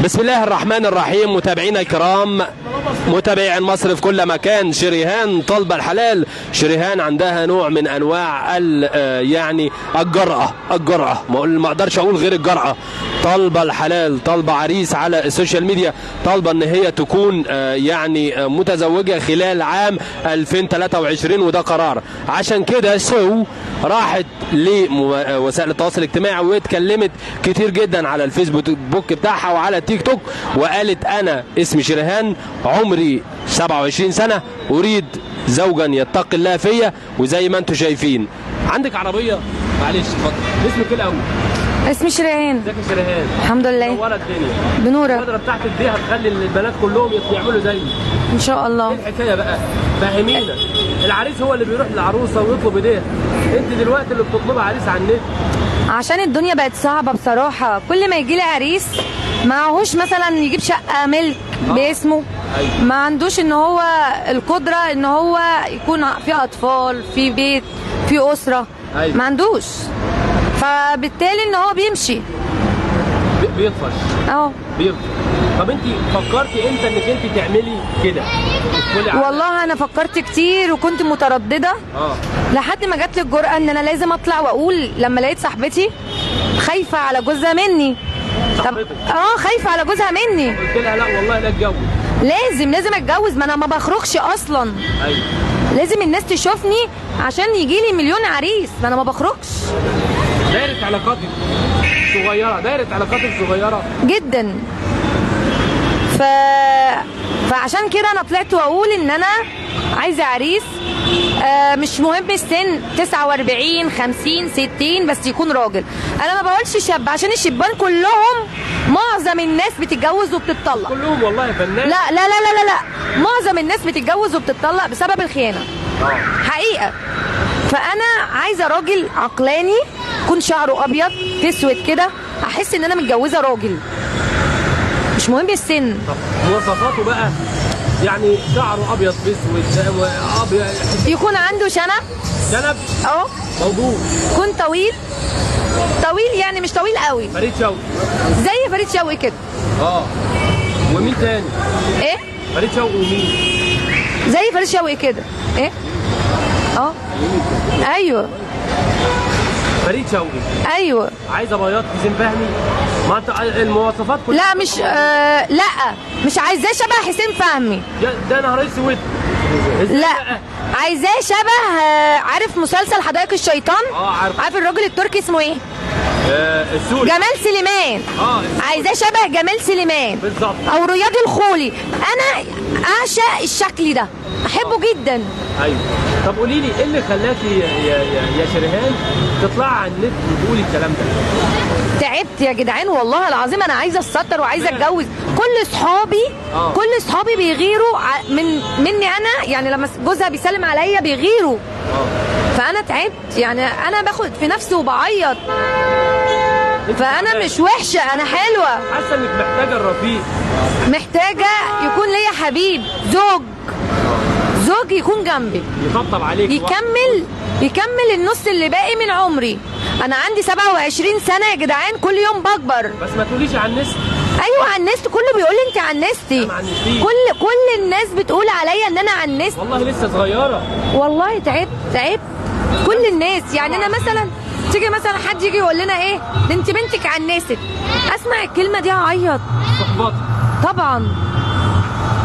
بسم الله الرحمن الرحيم. متابعينا الكرام، متابعين مصر في كل مكان، شريهان طالبة الحلال. شريهان عندها نوع من انواع يعني الجرأة، الجرأة ما اقدرش اقول غير الجرأة. طالبة الحلال، طالبة عريس على ال social media، طالبة ان هي تكون يعني متزوجة خلال عام 2023، وده قرار. عشان كده سو راحت لوسائل التواصل الاجتماعي واتكلمت كتير جدا على الفيسبوك بتاعها وعلى التيك توك، وقالت انا اسمي شريهان، عمري 27 سنة، اريد زوجا يتقي الله فيا. وزي ما انتم شايفين عندك عربية. معلش اتفضل، اسمك ايه الاول؟ اسمي شريهان. ازيك يا شريهان؟ الحمد لله. منورة الدنيا. بنورك. الفترة بتاعتك دي هتخلي البنات كلهم يعملوا زيي ان شاء الله. ايه الحكاية بقى؟ فهمينا. العريس هو اللي بيروح للعروسه ويطلب ايديها، انت دلوقتي اللي بتطلبي عريس على النت. عشان الدنيا بقت صعبة بصراحة، كل ما يجي لي عريس معهوش مثلا يجيب شقه ملك باسمه. أيوة. ما عندوش ان هو القدرة ان هو يكون في اطفال، في بيت، في اسره. أيوة. ما عندوش، فبالتالي ان هو بيمشي بيطفش. بيطفش. طب انت فكرتي امتى انك انت تعملي كده؟ والله انا فكرت كتير وكنت مترددة لحد ما جات لي الجرأة ان انا لازم اطلع واقول. لما لقيت صاحبتي خايفة على جوزها مني. صاحبتك؟ خايفة على جوزها مني. قلت لها لا والله لا اتجوز، لازم اتجوز، ما انا ما بخرجش اصلا. ايوه، لازم الناس تشوفني عشان يجي لي مليون عريس، ما انا ما بخرجش. دايرة علاقاتك صغيرة، دايرة علاقاتك صغيرة جدا. فعشان كده انا طلعت واقول ان انا عايزه عريس، مش مهم السن، 49 50 60، بس يكون راجل. انا ما بقولش شاب عشان الشبان كلهم معظم الناس بتتجوز وبتتطلق. كلهم والله يا فنان. لا لا لا لا لا، معظم الناس بتتجوز وبتتطلق بسبب الخيانة. حقيقة. فانا عايزه راجل عقلاني، يكون شعره ابيض اسود كده، احس ان انا متجوزة راجل. مش مهم السن. طب مواصفاته بقى، يعني شعره ابيض اسود ابيض، يكون عنده شنب. شنب اهو موجود. يكون طويل، طويل يعني مش طويل قوي. فريد شوقي. زي فريد شوقي كده. ومين تاني؟ ايه؟ فريد شوقي ومين؟ زي فريد شوقي كده. ايه؟ ايوه فريد شوقي. ايوه. عايزه بياض حسين فهمي؟ ما انت المواصفات كلها. لا مش لا مش عايزاه شبه حسين فهمي. ده نهار اسود. لا عايزاه شبه، عارف مسلسل حدائق الشيطان؟ عارف. عارف الراجل التركي اسمه ايه؟ السوري. جمال سليمان. عايزاه شبه جمال سليمان بالظبط، او رياض الخولي. انا اعشق الشكل ده، احبه جدا. ايوه. طب قولي لي ايه اللي خلاكي يا شريهان تطلعي على النت وتقولي الكلام ده؟ تعبت يا جدعان والله العظيم، انا عايزه اتستر وعايزه اتجوز. كل اصحابي كل اصحابي بيغيروا مني انا، يعني لما جوزها بيسلم عليا بيغيروا. فانا تعبت، يعني انا باخد في نفسي وبعيط. فانا مش وحشة، انا حلوة. حاسه انك محتاجه الرفيق، محتاجه يكون ليا حبيب، زوج، زوج يكون جنبي يطبطب عليك، يكمل النص اللي باقي من عمري. انا عندي 27 سنة يا جدعان، كل يوم بكبر. بس ما تقوليش عنست. ايوه عنست، كله بيقول لي انت عنستي. كل الناس بتقول عليا ان انا عنست. والله لسه صغيرة. والله تعبت، تعبت. كل الناس، يعني انا مثلا تيجي مثلا حد يجي يقول لنا ايه ده انت بنتك عنست، اسمع الكلمة دي اعيط. صحباتي طبعا.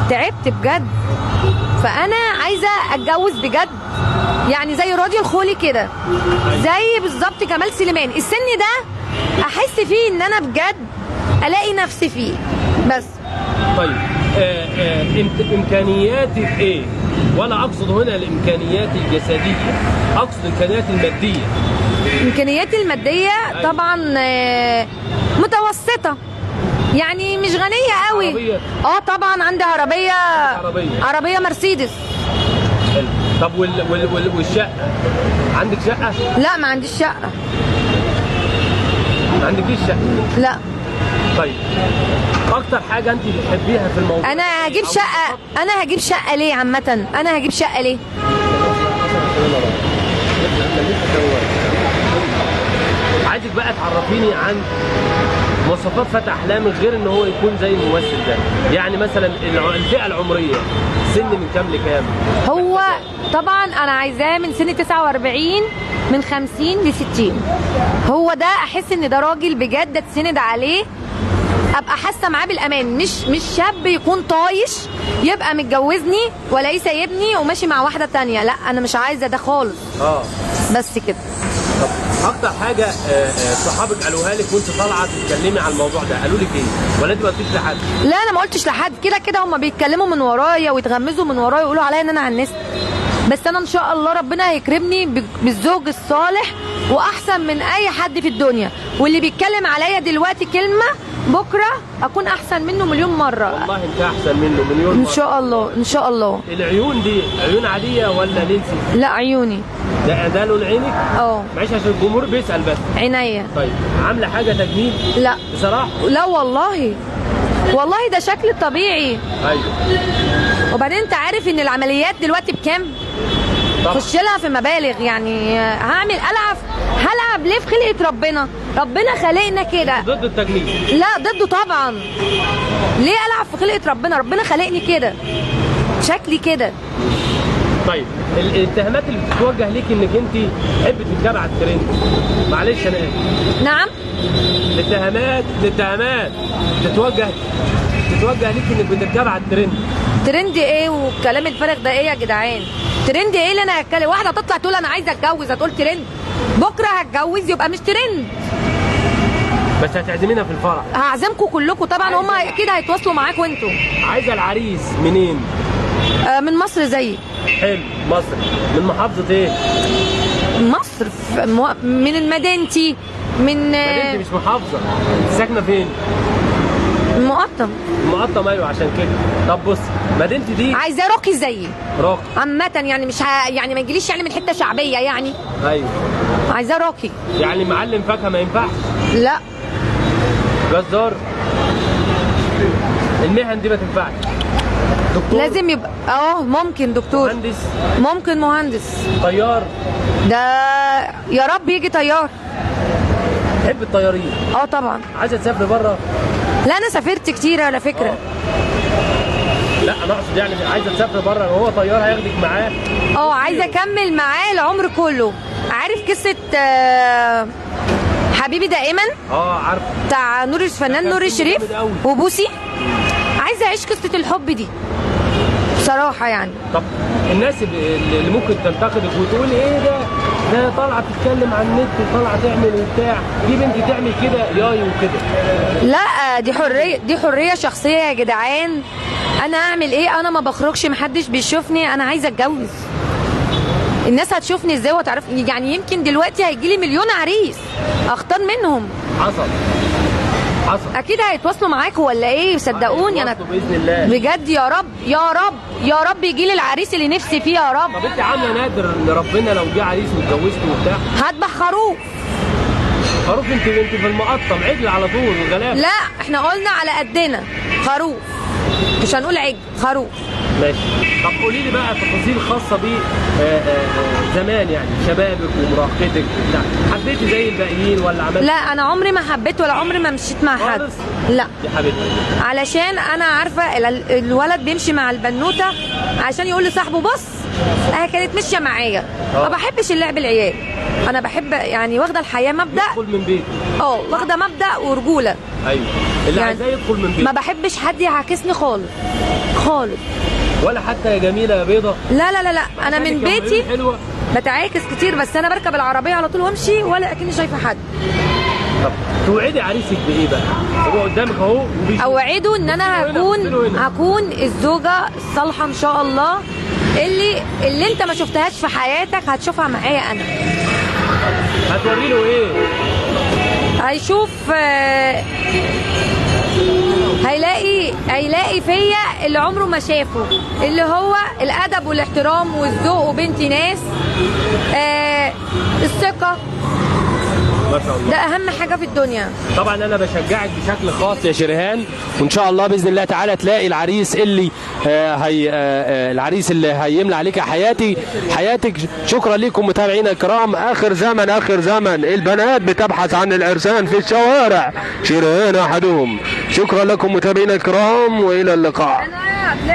تعبت بجد. فانا عايزه اتجوز بجد، يعني زي راضي الخولي كده، زي بالظبط جمال سليمان. السن ده احس فيه ان انا بجد الاقي نفسي فيه بس. طيب امكانياتك ايه؟ وانا اقصد هنا الامكانيات الجسدية، اقصد الامكانيات المادية. امكانياتي المادية. أيوة. طبعا متوسطه، يعني مش غنية قوي. عربية. طبعا عندي عربية، عربية مرسيدس. حلو. طب والشقه؟ عندك شقه؟ لا ما عنديش شقه. ما عندكيش شقه؟ لا. طيب اكتر حاجة انت بتحبيها في الموضوع؟ انا هجيب شقه. انا هجيب شقه ليه عامة؟ انا هجيب شقه ليه؟ عايزك بقى تعرفيني عن مواصفات فتى احلامك غير ان هو يكون زي الممثل ده؟ يعني مثلا الفئة العمرية، سن من كام لكام؟ هو طبعا انا عايزاه من سن 49، من 50 ل 60. هو ده احس ان ده راجل بجد اتسند عليه، ابقى حاسه معاه بالامان، مش شاب يكون طايش يبقى متجوزني ولا سايبني وماشي مع واحدة ثانية، لا انا مش عايزه ده خالص. بس كده. طب اكتر حاجة صحابك قالوها لك وانت طالعه تتكلمي على الموضوع ده، قالوا لك ايه؟ ولا انت ما قلتيش لحد؟ لا انا ما قلتش لحد، كده كده هم بيتكلموا من ورايا ويتغمزوا من ورايا ويقولوا عليا ان انا عنست، بس انا ان شاء الله ربنا هيكرمني بالزوج الصالح واحسن من اي حد في الدنيا، واللي بيتكلم عليا دلوقتي كلمة بكره اكون احسن منه مليون مرة. والله انت احسن منه مليون مرة ان شاء الله. ان شاء الله. العيون دي عيون عادية ولا لينسي؟ لا عيوني. ده لون عينك؟ اه. معلش عشان الجمهور بيسال بس. عينيا. طيب عامله حاجة تجميل؟ لا بصراحة؟ لا والله، والله ده شكل طبيعي. ايوه. وبعدين انت عارف ان العمليات دلوقتي بكام؟ خش لها في مبالغ، يعني هعمل العب هلعب ليه في خلقه ربنا؟ ربنا خلقنا كده. ضد التجميل؟ لا ضده طبعا. ليه العب في خلقه ربنا؟ ربنا خلقني كده، شكلي كده. طيب الاتهامات اللي بتتوجه ليك انك انت تحبي تتبع على الترند، معلش انا اسف. نعم. الاتهامات تتوجه ليك انك بتتبع على الترند. ترند ايه والكلام الفارغ ده ايه يا جدعان؟ ترند ايه اللي انا هتكلم؟ واحدة تطلع تقول انا عايزه اتجوز هتقول ترند، بكره هتجوز يبقى مش ترند. بس هتعزمينا في الفرح؟ هعزمكم كلكم طبعا، هم اكيد هيتواصلوا معاكم انتوا. عايزه العريس منين؟ من مصر زيي. حلو، مصر. من محافظة ايه؟ مصر، من مدينتي. من مدينتي مش محافظة، انت ساكنة فين؟ المقطم. المقطم، ايوه عشان كده. طب بص، مدينتي دي عايزاه راقي زيي. راقي عامة يعني، مش يعني ما يجيليش يعني من حتة شعبية يعني. ايوه عايزاه راقي. يعني معلم فاكهة ما ينفعش؟ لا. جزار؟ المهن دي ما تنفعش. دكتور؟ لازم يبقى ممكن دكتور، مهندس، ممكن مهندس، طيار. ده يا رب يجي طيار. تحب الطيارين؟ طبعا. عايزه تسافري بره؟ لا انا سافرت كتير على فكرة. لا انا اقصد يعني عايزه تسافري بره، وهو طيار هياخدك معاه. عايزه اكمل معاه العمر كله. عارف قصة حبيبي دائما؟ عارف، بتاع نور الفنان نور الشريف وبوسي. عايزه اعيش قصة الحب دي بصراحة يعني. طب الناس اللي ممكن تنتقدك وتقول ايه ده طالعه تتكلم عن النت وطالعه تعمل وبتاع، دي بنت تعمل كده ياي وكده. لا دي حرية، دي حرية شخصية يا جدعان. انا اعمل ايه؟ انا ما بخرجش، محدش بيشوفني، انا عايزه اتجوز. الناس هتشوفني ازاي وتعرف يعني؟ يمكن دلوقتي هيجي لي مليون عريس اختار منهم. حصل اكيد هيتواصلوا معاكم ولا ايه؟ صدقوني انا باذن الله بجد. يا رب يا رب يا رب يجي لي العريس اللي نفسي فيه يا رب. طب انت عامله نادر لربنا لو جه عريس واتجوزته وبتاع؟ هذبح خروف. خروف؟ انت في المقطم عجل على طول وغلابه. لا احنا قلنا على قدنا خروف، مش هنقول عجل، خروف. ماشي. طب قولي لي بقى تفاصيل خاصة ب زمان يعني شبابك ومراهقتك وبتاع، حبيتي زي الباقيين ولا عملتي؟ لا انا عمري ما حبيت ولا عمري ما مشيت مع حد. لا يا حبيبتي، علشان انا عارفه الولد بيمشي مع البنوته عشان يقول لصاحبه بص اهي كانت ماشية معايا. ما بحبش اللعب العيال، انا بحب يعني واخده الحياة مبدا يدخل من بيته. واخده مبدا ورجوله. ايوه اللي يعني عايزاه يدخل من بيته. ما بحبش حد يعاكسني خالص خالص، ولا حتى يا جميلة يا بيضة. لا لا لا لا، انا من بيتي بتعاكس كتير، بس انا بركب العربية على طول وامشي ولا اكني شايفه حد. طب توعدي عريسك بايه بقى؟ هو قدامك اهو. اوعده ان انا هكون الزوجة الصالحة ان شاء الله، اللي انت ما شفتهاش في حياتك هتشوفها معايا انا. هتوري له ايه؟ هيشوف، هيلاقي فيا اللي عمره ما شافه، اللي هو الادب والاحترام والذوق وبنت ناس، الثقة. ما شاء الله. ده اهم حاجة في الدنيا. طبعا انا بشجعك بشكل خاص يا شريهان، وان شاء الله باذن الله تعالى تلاقي العريس اللي هي العريس اللي هيملى عليك حياتك. شكرا لكم متابعينا الكرام. اخر زمن، اخر زمن البنات بتبحث عن العرسان في الشوارع، شريهان احدهم. شكرا لكم متابعينا الكرام والى اللقاء. انا